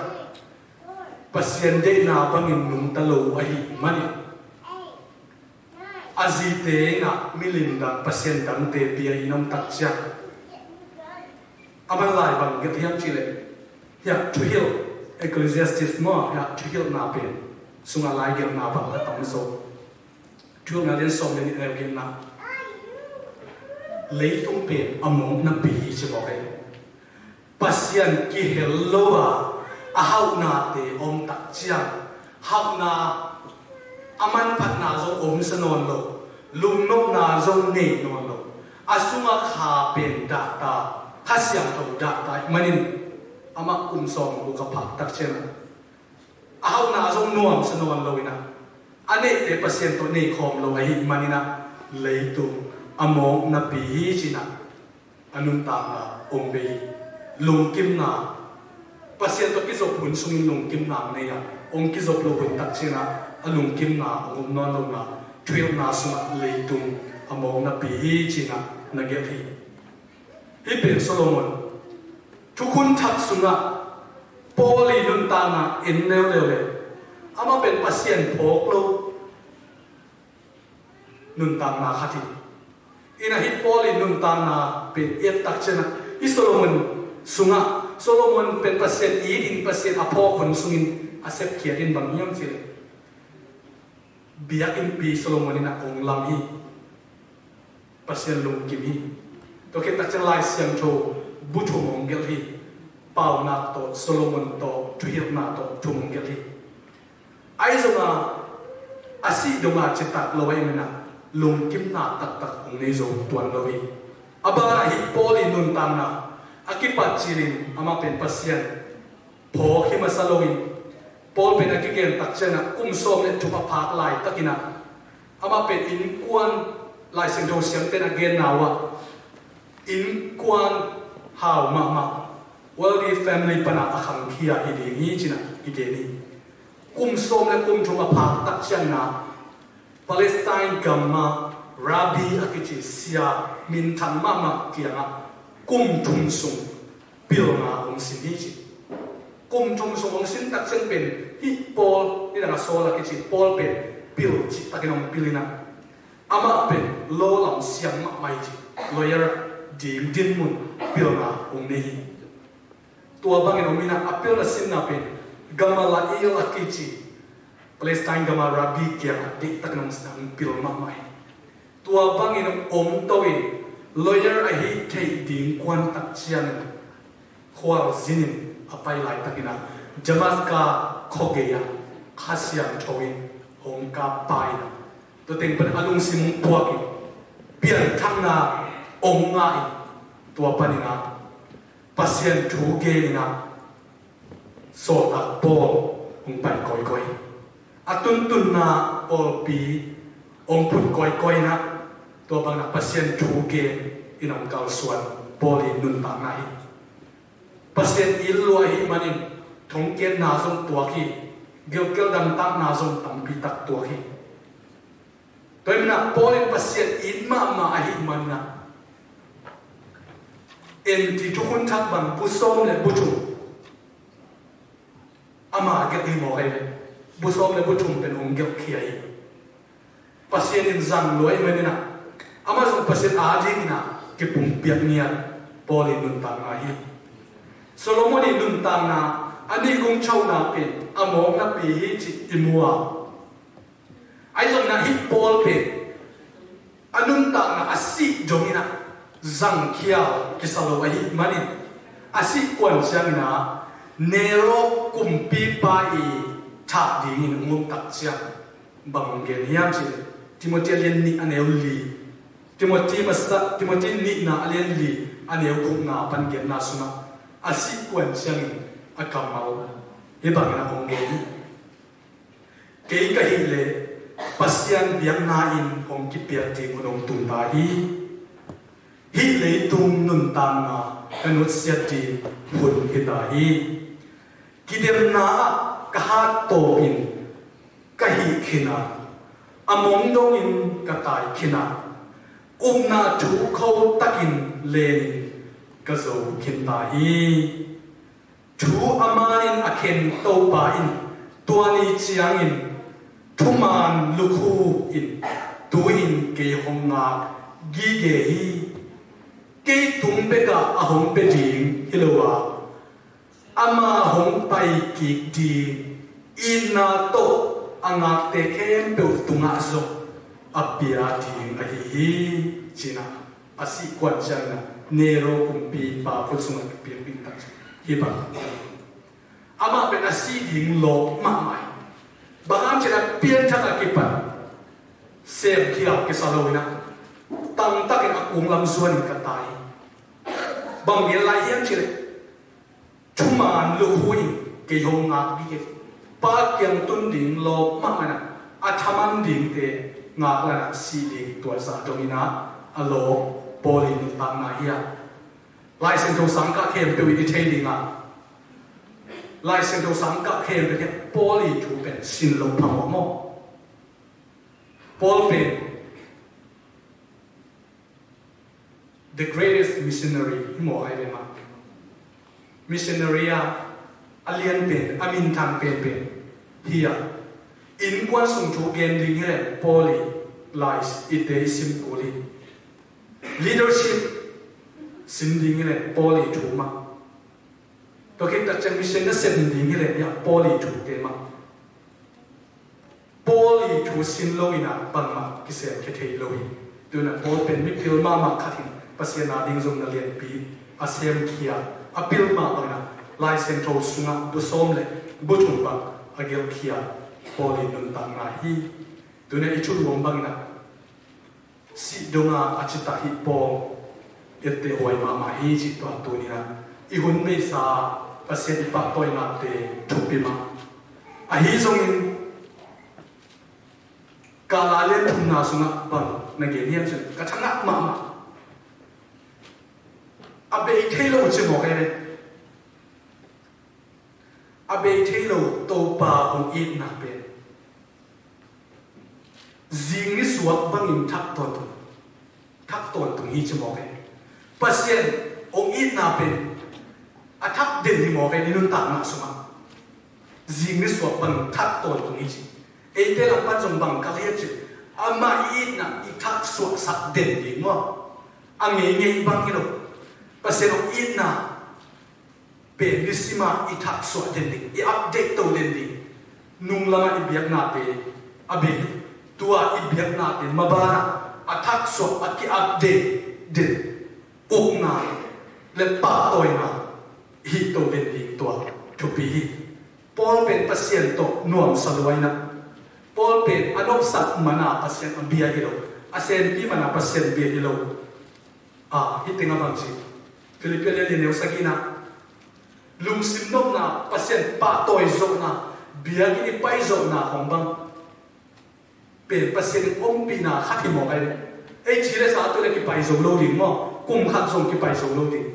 Pasian deihna bangin nungta lo ahih manin a zite in ah milim dang, pasian dangte bia in om tak ciang a man lai bang gelh hiam cih leh, hiah thuhilh, Ecclesiastes maw, hiah thuhilhna pen sungah lai gelhna bang a tam zo. Thuhilhna lian sawm le nih, neu giatna, leitung pen a mawknapi hi ci mawk hi. Pasian kihel lo a a hauhnate om tak ciang, hauhna a manphatna zong omsa nawn lo, lungnopna zong nei nawn lo, a sungah kha pen dahta, Kha Siangtho dahta ahih manin amah kum sawm guk a phak tak ciangah a hauhna zong nuamsa nawn lo in ah a neihte Pasian tawh nei khawm lo ahih manin ah leitung a mawknapi hi ci-in ah a nuntakna ong bei hi. Lungkimna, Pasian tawh kizop hun sungin lungkimna ong nei a, ong kizop lo hun tak ciangah a lungkimna ong om nawn lo in ah thuhilhna sungah leitung a mawknapi hi ci-in ah na gelh hi. Hih pen Solomon thukhun thak sungah Paul i nuntakna en leuleu le amah pen Pasian phawk lo nuntakna khat hi. In ah hih Paul i nuntakna pen i et tak ciangah hih Solomon sungah, Solomon pen Pasian it in Pasian a phawk hun sungin a sepkhiat in bang hiam cih leh biakinnpi Solomon in ah ong lam hi. Pasian lungkim hi. Tua khit tak ciang Lai Siangtho bu thum ong gelh hi. Paunak tawh, Solomon tawh, thuhilhna tawh thum ong gelh hi. Ahi zongah a sih dongah citak lo ahih manin ah lungkimna taktak ong nei zo tuan lo hi. A banah hih Paul i nuntakna a kipat cilin amah pen Pasian phawk hi masa loin, Paul pen a kigen tak ciangah kum sawm le thum a phak laitakin ah amah pen innkuan, Lai Siangtho siamte'n a genna uh ah innkuan hau mahmah, wealthy family pan a khangkhia hi ding hi ci-in ah i gen hi. Kum sawm le kum thum a phak tak ciangin ah Palestine gam ah rabbi a kici sia minthang mahmah kiangah kum thum sung pilna ong sin hi ci. Kum thum sung ong sin tak ciang pen hih Paul, nidang a Saul a kici Paul pen pil cihtakin ong pil in ah amah pen law lam siam mahmah hi ci. Lawyer ding dinmun pilna ong nei hi. Tua bangin om in ah a pilna sinna pen Gamaliel a kici Palestine gam ah rabbi kiangah deihtakin ong sin, ong pil mahmah hi. Tua bangin om to in lawyer ahi theih ding kuan tak ciangin khualzinin a pai laitakin ah Damaska khuagei ah Kha Siangtho in hong kap pah in ah tua teng panin a lungsim ong puak in pianthakna ong ngah in tua panin ah Pasian thu gen in ah sawltak Paul hong pai kawikawi. A tuntunna pawlpi hong phut kawikawi in ah tua bangin ah Pasian thu gen in hong kalsuan Paul i nuntakna hi. Pasian it lua ahih manin thongkiatna zong tuak hi. Gilkial damtakna zong tampi tak tuak hi. Tua ahih manin ah Paul in Pasian it mahmah ahih manin ah En ti thukhun thak bang bu sawm le bu thum ama gelh hi mawk hi ve. Bu sawm le bu thum pen hong gelhkhia hi. Pasian in zang lua ahih manin ah amah zong Pasian adingin ah kipumpiak ngiat Paul i nuntakna hi. Solomon i nuntakna a nih gung chauhna pen a mawknapi hi cih i mu a, ahi zongin ah hih Paul pen a nuntakna a sih dongin ah zangkhia kisa lo ahih manin a sih kuan ciangin ah Nero kumpipa i thah dingin hong om tak ciang bang hong gen hiam cih leh Timothy a lian nih a neu li, Timothy masa, Timothy nihna a lian li a neu gukna pan genna sungah a sih kuan ciangin a kammal Hih bangin a hong gen hi. Kei ka hih leh Pasian biakna in hong kipiak ding hun hong tung ta hi. Hih leitung nuntakna ka nutsiat ding hun hi ta hi. Kidemna ah ka hat tawpin ka hih khin a, a mong dongin ka tai khin a, upna thu kho takin lenin ka zo khin ta hi. Thu a manin a khen Topa in tua ni ciangin thuman lukhu in tu-in kei hong ngak gige hi. Kei tung bekah a hong pia ding hi lo a, ama hong pai kik ding itna tawh a ngakte khempeuh tungah zong a pia ding ahi hi, ci-in a sih kuan ciangin a Nero kumpipa khut sungah kipiak ding tak hi bang. Amah pen a sih ding lawp mahmah hi. Bang hang cih leh a pianthak a kipan semkhia kisa lo-in a, tangtakin a kung lam zuanin ka tai. Bang gen lai hiam cih leh thuman lukhu in kei hong ngak gige. Pa kiang tun ding lawp mahmah in a, a thaman dingte ngaklan a sih ding tua zah dongin a, a lawp Paul i nuntakna hi a. Lai Siangtho sangkah khempeuh in i thei ding a, Lai Siangtho sangkah khempeuh in Paul i thu pen sin lo phamawh maw? Paul pen the greatest missionary hi maw, ai ve mah. Missionary a, a lian pen, a minthang penpen hi a. Innkuan sung thu gen ding hi leh Paul i lai i te i sim kul hi. Leadership sin ding hi leh Paul i thu mah. Tua khit tak ciang mission na sem ding hi leh, ya, Paul i thute mah. Paul i thu sin lo-in a bangmah kisem khia thei lo hi. Tu-in a Paul pen mipil mahmah khat hi. Pasian a ding zong na lianpi a semkhia, a pil mah bangin a Lai Siangtho sungah bu sawm le bu thum bang a gelhkhia Paul i nuntakna hi. Tu-in a i thu luang bangin a sih dong a a citak hi Paul, etteh huai mahmah hi cih tua tuni-in a i hun beisa Pasian i pahtawinate thupi mah. Ahi zongin kala lian thumna sungah bang na gen hiam cih leh ka thangah mahmah. A bei thei lo ci mawk ei ve. A bei thei lo Topa hong itna pen zing nisuak bangin thak tawntung, thak tawntung hi ci mawk ei. Pasian hong itna pen a thak den hi mawk ei, i nuntakna sungah. Zing nisuak bangin thak tawntung hi ci. Eite lam pan zong bang ka lian ci. Amah i itna i thak suaksak den ding maw? A ngeingei bang hi lo. Pasian hong itna pen nisim a i thak suah den ding, i update to den ding. Nung lamah i biaknate a bei, tua i biaknate mabanah a thak suah, a ki-update den ukna le pahtawina hih to den ding tua thupi hi. Paul pen Pasian tawh nuamsa luaina. Paul pen a nopsak mana Pasian a bia hi lo, a senpi mana Pasian bia hi lo. A, hih tengah bang ci, Filipi lian li neu sagihna, lungsim nopna, Pasian pahtawi zawhna, biakinn i pai zawhna khong bang pen Pasian in ompihna khat hi mawk ei. Ei ci le sa tu le kipai zo lo ding maw? Kum khat zong kipai zo lo ding.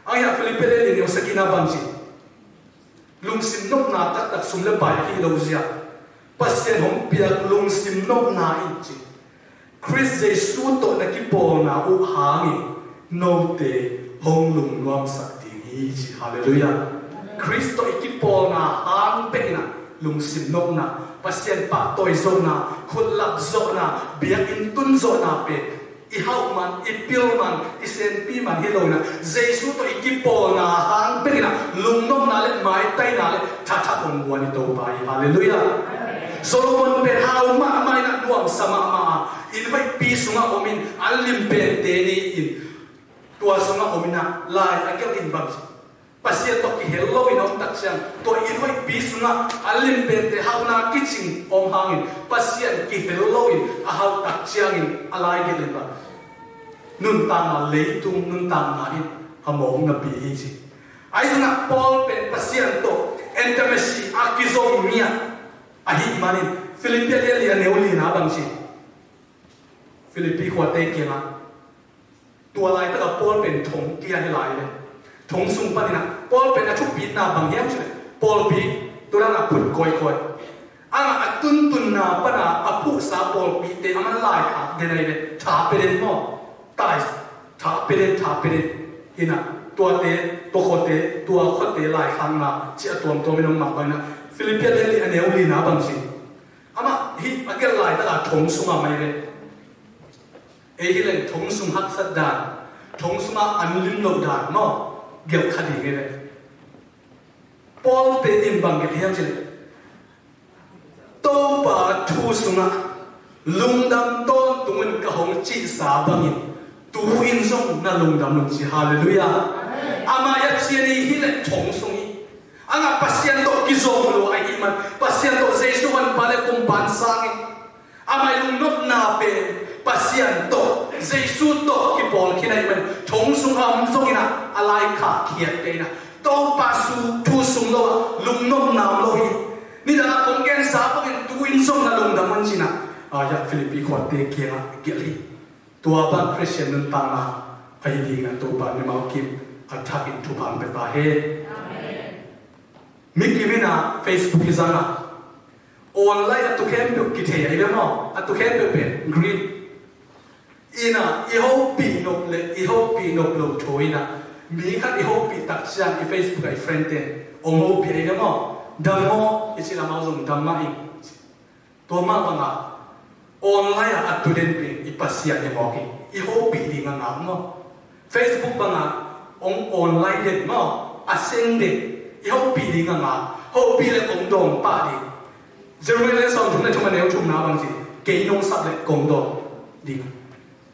Ahi a Filipi lian li neu sagihna bang ci, lungsim nopna taktak sum le pai ahi lo zia, Pasian hong piak lungsim nopna in ci, Khrist Jesu tawh na kipawlna uh hangin note hong lungnuamsak ding hi ci. Halleluiah. Khrist tawh i kipawlna hang bekin a lungsim nopna, Pasian pahtawi zawhna, khutlap zawhna, biakinn tun zawhna pen i hauh man, i pil man, i senpi man hi lo-in a, Jesu tawh i kipawlna hang bekin a lungnopna le maitaina le thathak hong guan i Topa hi. Halleluiah. Solomon pen hau mahmah in a, nuamsa mahmah a, inn hoihpi sungah om in, an lim pente ni in, tua sungah om in a, lai a gelh in bang ci, Pasian tawh kihel loin a om tak ciang, tua inn hoihpi sungah a lim pente hauhna kicing om hangin, Pasian kihel loin a hauh tak ciangin a lai gelh in bang, nuntakna, leitung nuntakna in a mawk napi hi ci. Ahi zongin a Paul pen Pasian tawh Intimacy a kizom ngiat ahih manin Philippi a lian li a neu lina bang ci. Philippi khuate kiangah tua laitakah Paul pen thong kia hi lai le. Thong sung paninah Paul pen a thupitna bang hiam cih le pawlpi tudanah phut kawikawi. Angah a tuntunna pana a phuhsa pawlpite a man laikhak den ahi le tha pia den maw? Tai tha pia den, tha pia den. Inah tuate, tua khuate, tua khuate laikhakna ci a tuamtuam in om mah bang inah Philippi a lian li a neu lina bang ci. Amah hih a gelh laitakah thong sungah mai ve. Ei hi leng thong sung haksat dan, thong sungah an lim loh dan maw gelh kha ding hi ve. Pawlte in bang gelh hiam cih leh Topa thu sungah lungdam tawntung un ka hong cihsa bangin tu-in zong na lungdam un ci. Halleluiah. Amah i a cian i hi leh thong sung hi. Angah Pasian tawh kizom lo ahih man Pasian tawh Jesu honpa le kumpa in sang hi. Amah i lungnopna pen Pasian tawh Jesu tawh kipawl khin ahih man thong sung a om zongin ah a laikhak khiat pen ah Topa thu sung lo ah lungnopna om lo hi. Nidang a kong gensa bangin tu-in zong na lungdam un ci-in ah a hiah Philippi khuate kiangah gelh hi. Tua bang Khristian nuntakna ahi dingin ah Topa mimal kim a thakin thupha hong pia ta hen. Mi kim in ah Facebook hi zang a online a tu khempeuh kithei ahi ve maw? A tu khempeuh pen green. Inah i hopih nop le i hopih nop lo thu inah mi khat i hopih tak ciang i Facebook ah i friend ten hong hopih ahi ve maw? Dam maw? I cih lamah zong dam mah ing. Tua mah bangah online ah a tu den pen i Pasian hi mawk hi. I hopih ding a ngak maw? Facebook bangah hong online den maw? A seng den i hopih ding a ngak. Hopih le kong dawng pah ding. Jeremiah lian sawmthum le thum a neu thumna bang ci, kei nong sap le kong dawng ding.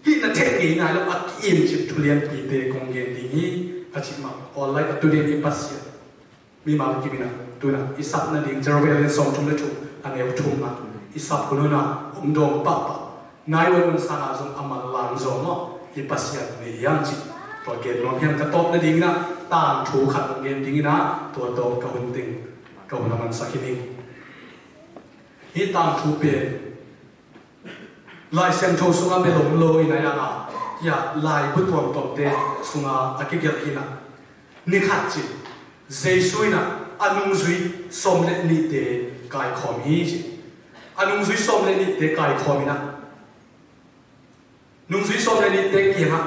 Hih na theih ngei nai lo a ki-im cih thu lianpite kong gen ding hi. A cih mah online a tu den i Pasian mimal kim in ah tu-in ah i sap nading Jeremiah lian sawmthum le thum a neu thum ah i sap hun hun ah hong dawng pahpah. Nai wan hun sangah zong a manlang zaw maw i Pasian nei hiam cih tua gen nuam hiam ka tawp nading in ah tangthu khat hong gen ding in ah tua tawh ka hun teng ka hun a mansak hi ning. Hih tangthu pen Lai Siangtho sungah bel om lo in a, hiah laibu tuamtuamte sungah a kigelh hi in ah, ni khat ci Jesu in ah a nungzui sawm le nihte kaikhawm hi ci. A nungzui sawm le nihte kaikhawm in ah nungzui sawm le nihte kiangah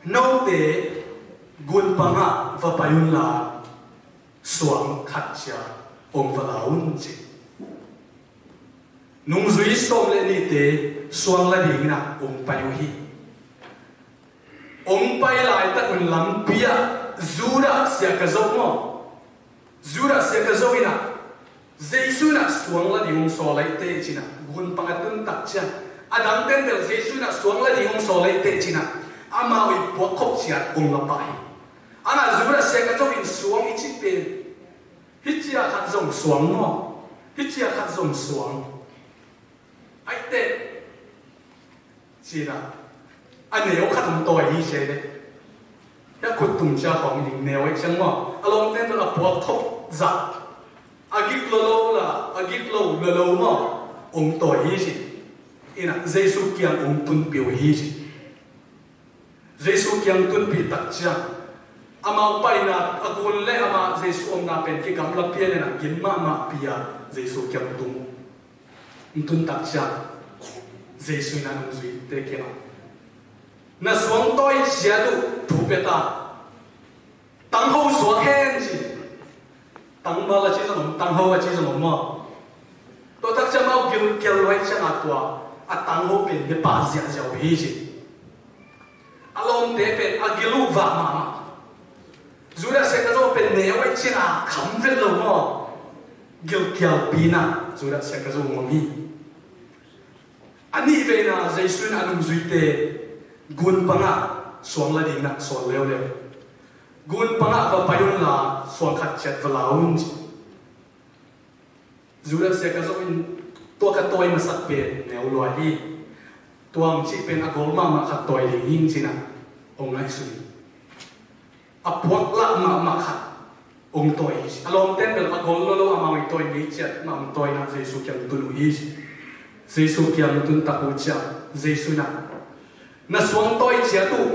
note gunpang ah va pai unla suang khat ciat hong va la un ci. Nungzui sawm le nihte suang la dingin ah hong pai uh hi. Hong pai laitak un lampi ah Judah Iskariot maw? Judah Iskariot in ah Jesu in ah suang la ding hong sawl lai teh ci-in ah gunpang a tun tak ciang a dangten bel Jesu in ah suang la ding hong sawl lai teh ci-in ah amau i puak khop ciat hong la pah hi. Ana Judah Iskariot in suang i cih pen hih cia khat zong suang maw? Hih cia khat zong suang. Aih teh ci-in ah a neu khat hong tawi hi ci hi leh. Hiah khut tung cia khawng hi ding neu aih ciang maw? A lawmten bel a puak khop zah a gik lua lo la a gik lo lua lo maw? Hong tawi hi ci. In ah Jesu kiang hong tunpih uh hi ci. Jesu kiang tunpih tak ciang amau paina a kun le amah Jesu omna pen kigamla pian in ah gim mahmah pi-a Jesu kiang tung uh. Hong tun tak ciang Jesu in a nungzuite kiangah na suang tawi ciat uh thu pia ta. Tangho suak hen ci. Tangval a ci zong om, tangho a ci zong om maw? Tua tak ciang amau gilkial luai ciangah tua a tangho pen ne pah ziahziah uh hi ci. A lawmte pen a gil uh vah mahmah. Judah Iskariot pen neu aih ciangah kham vet lo maw? Gilkialpi in ah Judah Iskariot hong om hi. A nih veina Jesu in a nungzuite gunpang ah suang la ding in ah sawl leuleu. Gunpang ah va pai unla suang khat ciat va la un ci. Judah Iskariot in tua ka tawi masak pen neu lua hi. Tua hong cih pen a gol mahmah khat tawi ding hi ci-in ah hong ngaihsun hi. A puak lah mahmah khat Hong tawi hi ci. A lawmte'n bel a gol lolo amau i tawi ngei ciat mah hong tawi in ah Jesu kiang tun uh hi ci. Jesu kiang tun tak uh ciang Jesu in ah, na suang tawi ciat uh,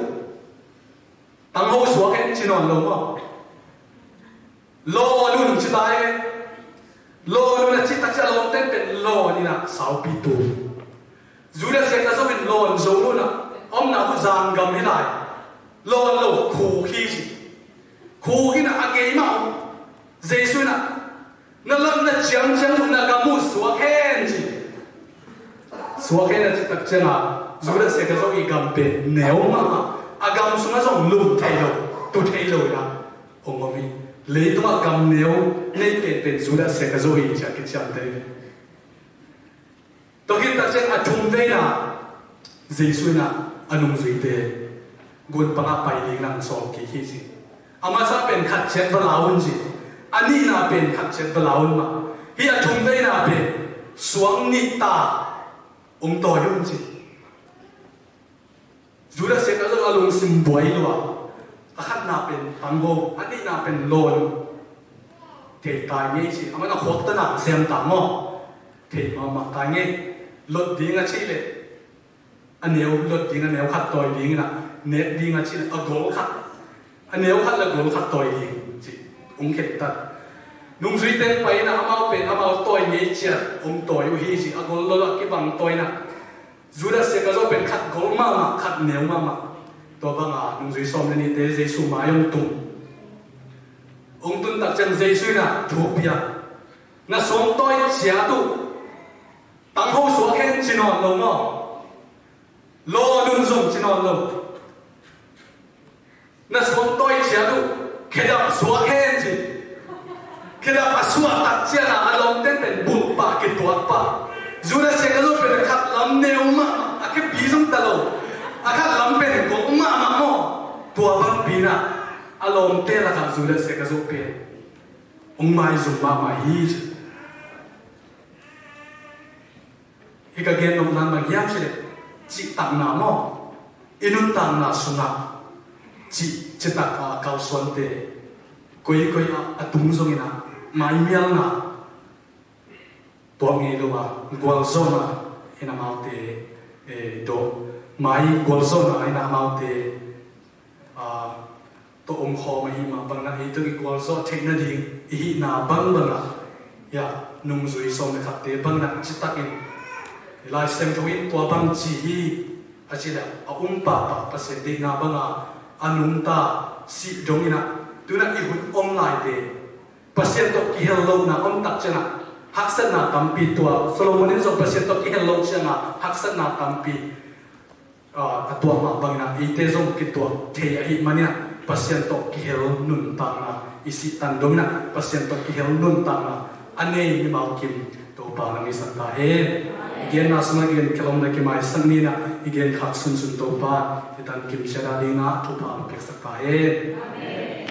tangho suak hen ci nawn lo maw? Lawn un ci ta e. Lawn un a cih tak ciang a lawmte'n pen lawn in ah saupi tu. Judas Iskariot in lawn zo lo in ah, a omna uh zanggam hi lai. Lawn lo, khuk hi ci. Khuk in ah a gei mah uh. Jesu in ah, na lamna ciangciang uh, na gam uh suak hen ci. Suak hen a cih tak ciang a, Judas Iskariot i gam pen neu mahmah. A gam sungah zong lum thei lo, tu thei lo in ah hong om hi. Leitungah gam neu nei penpen Judas Iskariot hi ci a kiciamteh hi. Tua khit tak ciang a thumveina Jesu in ah a nungzuite gunpang ah pai ding in ah hong sawl kik hi ci. A masa pen khat ciat va la un ci. A nihna pen khat ciat va la un mah. Hih a thumveina pen suang nih ta hong tawi un ci. Judas Iskariot a lungsim buai lua. A khatna pen tangho, a nihna pen lawn. Thei tai ngei ci. Aman a khuakta na siam ta maw? Thei mahmah tai ngei. Lot ding a cih leh a neu lot ding, a neu khat tawi ding in ah, nek ding a cih leh a gol khat, a neu khat le gol khat tawi ding ci. Hong khentat. Nungzuite pai in ah amau pen amau tawi ngei ciat hong tawi uh hi ci. A gol lolo a kibang tawi in ah Judas Iskariot pen khat gol mahmah, khat neu mahmah. Tua bang a nungzui sawm le nihte Jesu mai hong tung. Hong tun tak ciang Jesu in ah thu pia. Na suang tawi ciat uh, tangho suak hen ci nawn lo maw? Lawn un zong ci nawn lo. Na suang tawi ciat uh, khedap suak hen ci. Khedap a suah tak ciang a, a lawmte'n pen bulh pah, kituak pah. Judas Iskariot pen a khat lam neu mahmah, a khepi zong ta lo. A khat lam pen gol mahmah maw? Tua bangpi in ah a lawmte lakah Judas Iskariot pen hong maizum mahmah hi ci. Hih ka gen nopna bang hiam cih leh, cihtakna maw, i nuntakna sungah cih, citak a kalsuante koikoi ah a tung zongin ah maimialna tuak ngei lo a, gualzawhna in amaute, eh, dawh, mai gualzawhna in amaute, ah, tawh omkhawm ahih mah bangin ah, ei tawh i gualzawh theih nading i hihna bangbang ah, ya, nungzui sawm le khatte bangin ah citakin, Lai Siangtho in tua bang ci hi, a cih leh a um pahpah Pasian deihna bang a, a nungta sih dongin ah, tu-in ah i hun om laite Pasian tawh kihel lohna om tak ciangin ah haksatna tampi tuak. Solomon in zong Pasian tawh kihel loh ciangin ah haksatna tampi, ah, a tuak mah bangin ah eite zong kituak thei ahih manin ah Pasian tawh kihel nuntakna, i sihtan dongin ah Pasian tawh kihel nuntakna a nei mimal kim Topa na ngeisak ta hen. I genna sungah gen khelh om leh kimaisak ni in ah, i gen khak sunsun Topa i tan kim ciat a dingin ah thupha hong piaksak ta hen. Amen.